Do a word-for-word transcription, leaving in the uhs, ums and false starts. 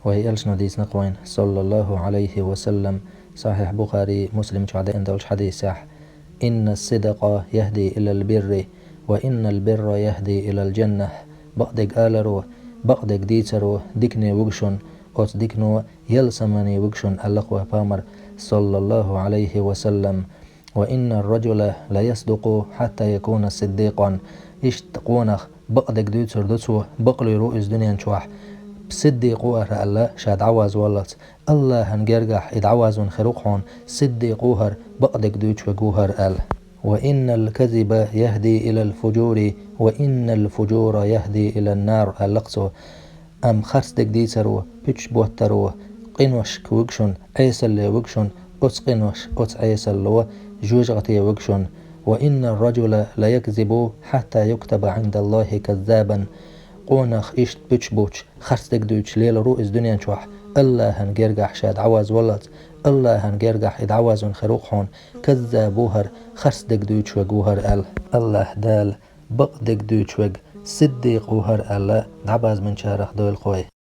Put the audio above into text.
Вай элчано дийцинарг вайна, саллаллаху Ӏалайхи ва саллам, Сахьихь Бухари, Муслим чохь деана долчу хьадисехь: «Инна ас-сидкъа яхӀди илал бирри, ва иннал бирра яхӀди илал джаннахь». Бакъдерг аларо, бакъдерг дийцаро дикане вуьгу шуна, оцу дикано ялсамане вуьгу шуна, аьлла вай Пайхамар, саллаллаху Ӏалайхи ва саллам. «Ва иннар раджула ла ясдукъу хьатта якуна сиддикъан». Иштта къонах бакъдерг дуьйцур ду цо, бакълуьйр ву иза дуьнен чохь, сиддикъ ву хӀара аьлла, ша дӀавазваллалц. Аллахьан гергахь и дӀавазван хир ву-кх хьуна, сиддикъ ву хӀара, бакъдерг дуьйцуш верг ву хӀара аьлла. «Ва иннал казиба яхӀди илал фуджури, ва иннал фуджура яхӀди илан нар», аьлла-кх цо. Амма харцдерг дийцаро, пуьчаш боттаро къиношка вуьгу шуна, Ӏесалле вуьгу шуна, оцу къинош, оцу Ӏесалло жоьжахате вуьгу шуна. «Ва иннар раджула ла якзибу хьатта юктаба Ӏиндаллахи каззабан». Къонах иштта пуьчаш буьйцуш, харцдерг дуьйцуш лелор ву иза дуьнен чохь, Аллахьан гергахь ша дӀавазваллалц, Аллахьан гергахь и дӀавазван хир ву-кх хьуна, каззаб ву хӀара, харцдерг дуьйцуш верг ву хӀара аьлла. Аллахь Дала бакъдерг дуьйцуш верг сиддикъ ву хӀара аьлла, дӀабазбинчарах дойла вай.